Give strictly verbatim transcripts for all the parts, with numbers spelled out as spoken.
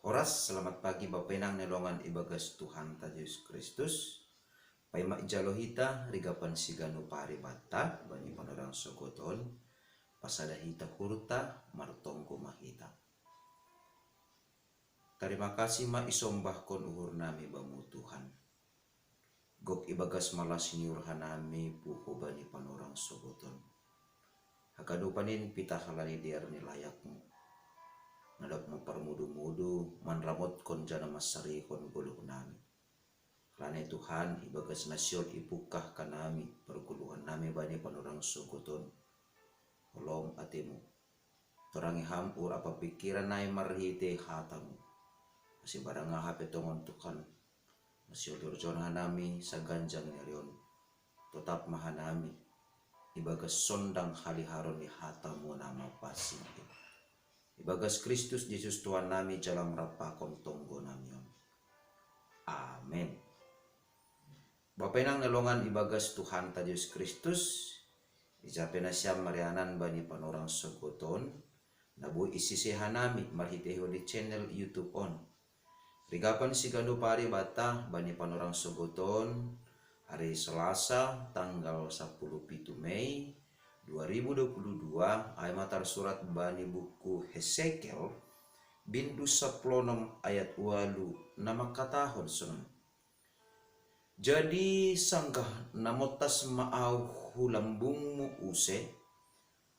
Oras, selamat pagi Bapa inang ni longan ibagas Tuhan ta Jesus Kristus. Paima ijalo hita rigapan siganu pari bata bani panorang sogoton, pasada hita hurta martonggo mahita. Tarima kasih ma isombahkon uhur nami bamu Tuhan. Gok ibagas malas ni urhanami puho bani panorang sogoton. Haganupanin pitahalani diar ni layakmu. Nadap maparmudu-mudu manramotkon jana masarihon goluh nami. Lane Tuhan ibagas nasiot ipukah kanami pargoluhan nami bani panorang sogoton. Holong atemu. Torangi ham ur apa pikiran nai marhite hatamu. Masibarang aha pe tongon Tuhan. Masiodor jon hanami saganjang ni arion. Totap mahanami ibagas sondang haliharon ni hatamu nama pasing. Ibagas Kristus Jesus Tuhan nami jalang rapakon tonggo nami on. Amen. Bapa inang ni longan ibagas Tuhan ta Jesus Kristus, ijape nasiam marianan bani panorang sogoton, nabui isise hanami marhitehon di channel YouTube on. Rigapan siganu pari bata bani panorang sogoton, hari Selasa tanggal sapuluh pitu Mei dua ribu dua puluh dua, ai matar surat bani buku Hesekiel, bindu saplonom ayat walu na mangkatahon sonon. Jadi sanggah namontas ma au hu lambungmu use,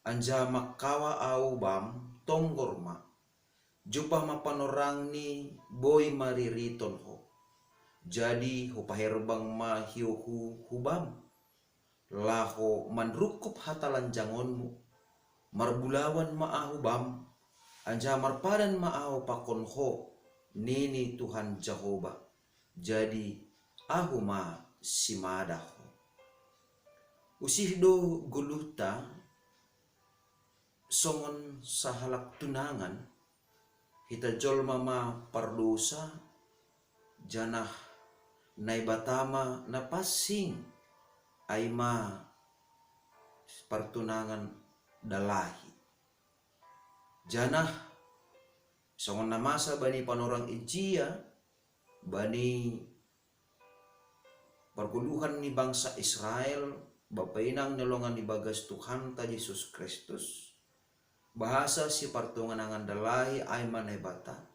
anjaha mangkawa au bam, tonggor ma. Jumpah ma panorangni boi maririton ho. Jadi hupaherbang ma hiohu hu bam, laho manrungkup hatalanjangonmu. Marbulawan ma ahu bam, anjaha marpadan ma ahu pakon ho, nini Tuhan Jahowa. Jadi ahu ma simada ho. Usih do goluhta songon sahalak tunangan, hita jolma ma pardosa, janah Naibata ma na pansing, ai ma partunangan dalahi. Janah songon na masa bani panorang ijia, bani pargoluhan ni bangsa Israel, bapa inang ni longan ibagas Tuhanta Jesus Kristus, bahasa sipartunangan dalahi ai ma Naibata,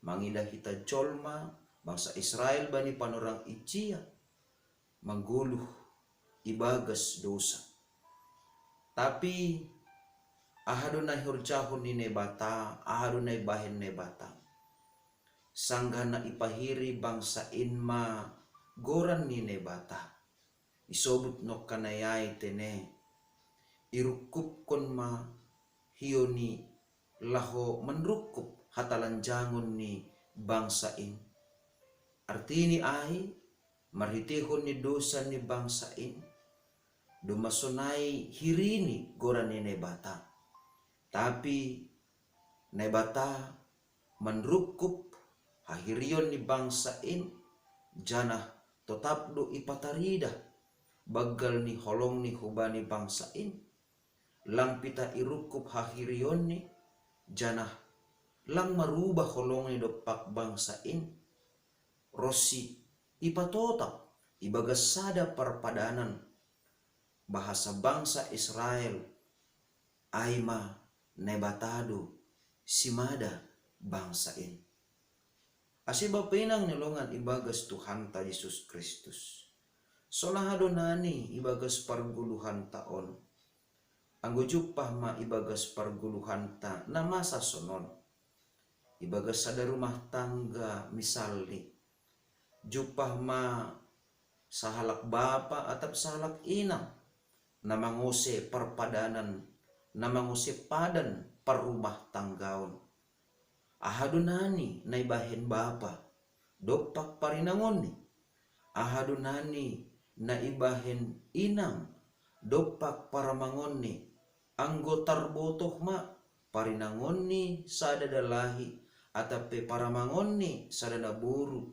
mangidah hita jolma bangsa Israel bani panorang ijia manggoluh ibagas dosa. Tapi aha do na ihorjahon ni Naibata, aha do na ibahen Naibata? Sanggah na ipahiri bangsa in ma goran ni Naibata, isobut nongkan ai tene, irungkupkon ma hioni laho manrungkup hatalanjangon ni bangsa in. Artini ai, marhiteihon ni dosa ni bangsa in, domma sonai hirini goran ni Naibata. Tapi Naibata manrungkup hahirion ni bangsa in, janah totap do ipataridah banggal ni holongni hubani bangsa in. Lang pitah irungkup hahirionni, janah lang marubah holongni dompak bangsa in. Ronsi ipatotap ibagas sada parpadanan, bahasa bangsa Israel ai ma Naibata do simada bangsa in. Ase bapa inang ni longan ibagas Tuhanta Jesus Kristus, sonaha do nani ibagas pargoluhanta on? Anggo jumpah ma ibagas pargoluhanta na masa sonon, ibagas sada rumah tangga misalni, jumpah ma sahalak bapa atap sahalak inang na mangose parpadanan, na mangose padan parrumah tanggaon. Aha do nani na ibahen bapa dompak parinangonni? Aha do nani na ibahen inang dompak paramangonni? Anggo tarbotoh ma parinangonni sada dalahi atap pe paramangonni sada naboru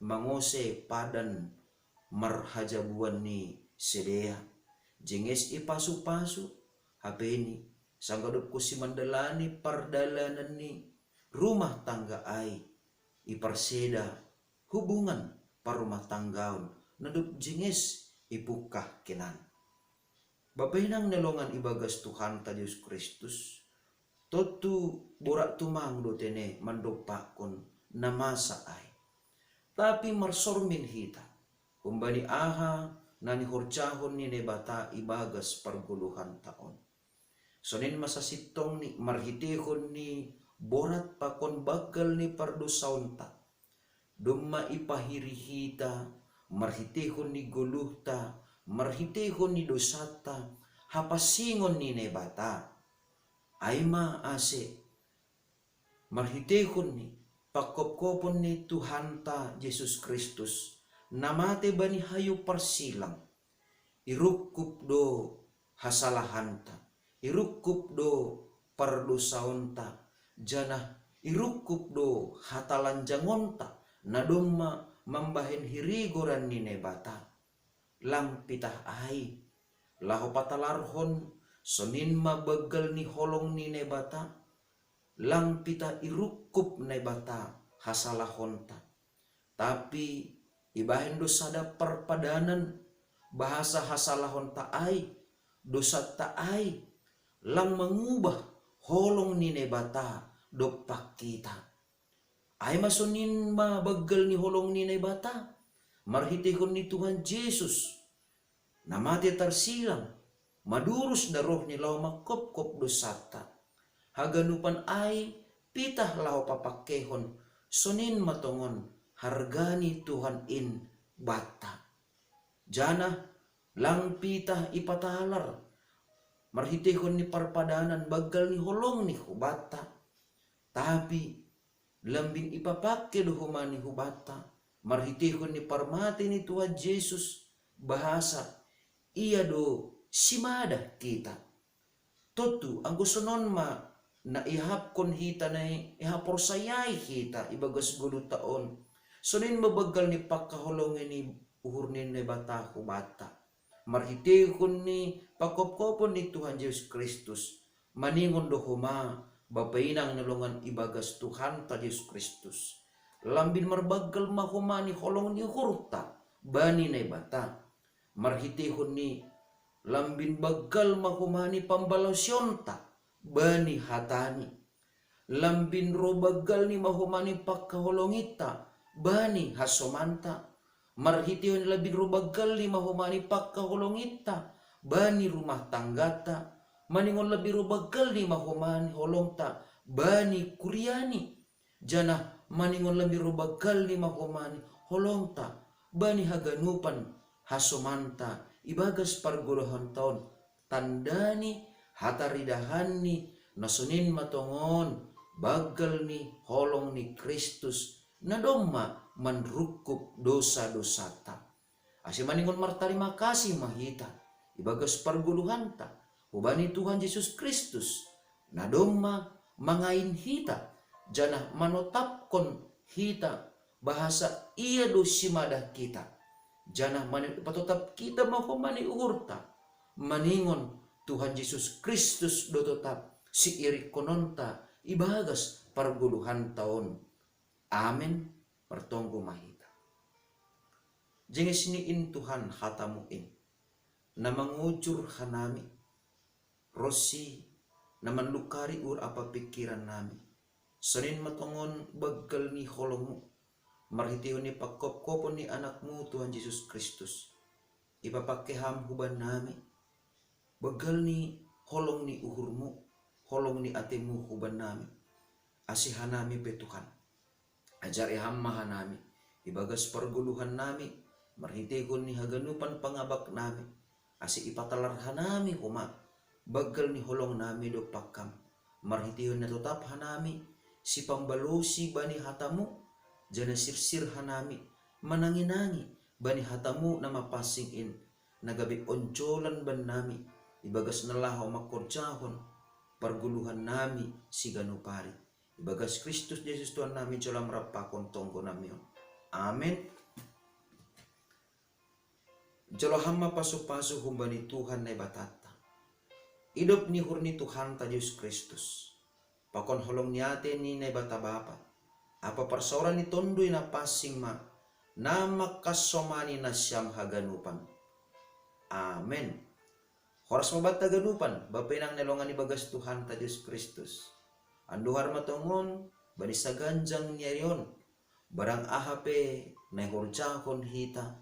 mangose padan marhajabuan ni sidea. Jenges ipasu-pasu, hapeni, sanggah dob husi mandalani pardalanan ni rumah tangga ai, iparseda hubungan parrumahtanggaon, na dob jenges ipungkah kenan. Bapa inang na longan ibagas Tuhanta Jesus Kristus, tontu borat tumang do tene mandompakkon na masa ai. Tapi marsormin hita humbani aha na nihorjahon ni Naibata ibagas pargoluhanta on. Sonin ma sasintongni marhiteihon ni borat pakon banggal ni pardosaonta, domma ipahiri hita marhiteihon ni goluhta, marhiteihon ni dosanta, hapansingon ni Naibata. Ai ma ase marhiteihon ni pangkopkopon ni Tuhanta Jesus Kristus, na mate bani hayu parsilang, irungkup do hasalahanta, irungkup do pardosaonta, janah irungkup do hatalanjangonta, na domma mambahen hirigoran ni Naibata. Lang pitah ai, laho patalarhon, sonin ma banggal ni holong ni Naibata, lang pitah irungkup Naibata hasalahonta. Tapi ibahen do sada parpadanan, bahasa hasalahonta ai, dosanta ai, lang mangubah holong ni Naibata dompak hita. Ai ma sonin ma banggal ni holong ni Naibata, marhiteihon ni Tuhan Jesus, na mate tarsilang, madurus da rohni laho mangkopkop dosanta. Haganupan ai pitah laho papangkehon, sonin ma tongon harga ni Tuhan in banta. Janah lang pitah ipatalar marhiteihon ni parpadanan banggal ni holongni hubanta, tapi lambin ipapangke do homa ni hubanta marhiteihon ni parmate ni Tuhan Jesus, bahasa Ia do simadah hita. Tontu anggo sonon ma na iahapkon hita, na ihaporsayai hita ibagas goluhta on, sonin ma banggal ni pangkaholongi ni uhur ni Naibata hubanta marhiteihon ni pangkopkopon ni Tuhan Jesus Kristus. Maningon do homa, bapa inang na longan ibagas Tuhanta Jesus Kristus, lambin marbanggal ma homa ni holong ni uhurta bani Naibata, marhiteihon ni lambin banggal ma homa ni pambalosionta bani hataNi. Lambin ro banggalni ma homa ni pangkaholonginta bani hasomanta. Marhiteihon lambin ro banggalni ma homa ni pangkaholonginta bani rumah tanggata. Maningon lambin ro banggalni ma homa ni holongta bani kuriaNi. Janah maningon lambin ro banggalni ma homa ni holongta bani haganupan hasomanta ibagas pargoluhanta on, tanda ni hataridahanni, na sonin ma tongon banggal ni holong ni Kristus, na domma manrungkup dosa-dosanta. Ase maningon martarima kasih ma hita ibagas pargoluhanta hubani Tuhan Jesus Kristus, na domma mangain hita, janah manotapkon hita, bahasa Ia do simadah hita, janah mani ipatotap hita ma homa ni uhurta, maningon Tuhan Jesus Kristus do totap siiringkononta ibagas pargoluhanta on. Amen. Martonggo ma hita. Jenges ni in Tuhan hataMu in, na mangujur hanami, ronsi na manlungkari uhur ampa pingkirannami. Sonin ma tongon banggal ni holongMu, marhiteihon ni pangkopkopon ni AnakMu Tuhan Jesus Kristus. Ipapangke Ham hubannami banggal ni holong ni uhurMu, holong ni ateMu hubannami. Ase hanami pe Tuhan, ajari Ham ma hanami ibagas pargoluhannami, marhiteihon ni haganupan pangabaknami, ase ipatalar hanami homa banggal ni holongnami dompak Ham, marhiteihon na totap hanami sipambalosi bani hataMu, janah sirsir hanami manangi-nangi bani hataMu na mapansing in, na gabe onjolan bannami ibagas na laho mangkorjahon pargoluhannami siganup ari. Ibagas Kristus Jesus Tuhannami, jalo Ham rap pakon tonggonami on. Amen. Jalo Ham ma pasu-pasu humbani Tuhan Naibatanta, idop ni uhur ni Tuhanta Jesus Kristus, pakon holong ni ate ni Naibata Bapa, Apa parsaoran ni Tonduy Napansing ma, na mangkassomani nasiam haganupan. Amen. Horas ma banta haganupan, bapa inang na hinaholongan ibagas Tuhanta Jesus Kristus. Anduhar ma tongon, bani saganjang ni ari on, barang aha pe na ihorjahon hita,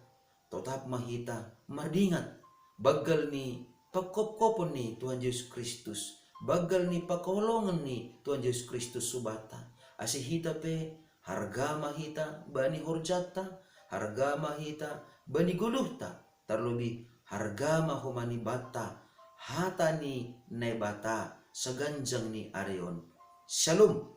totap ma hita mardingat, banggal ni panghophopon ni Tuhan Jesus Kristus, banggal ni panghaholongan ni Tuhan Jesus Kristus hubanta, ase hita pe harga ma hita bani horjanta, harga ma hita bani goluhta, tarlobih harga ma homa ni banta hata ni Naibata saganjang ni ari on. Shalom.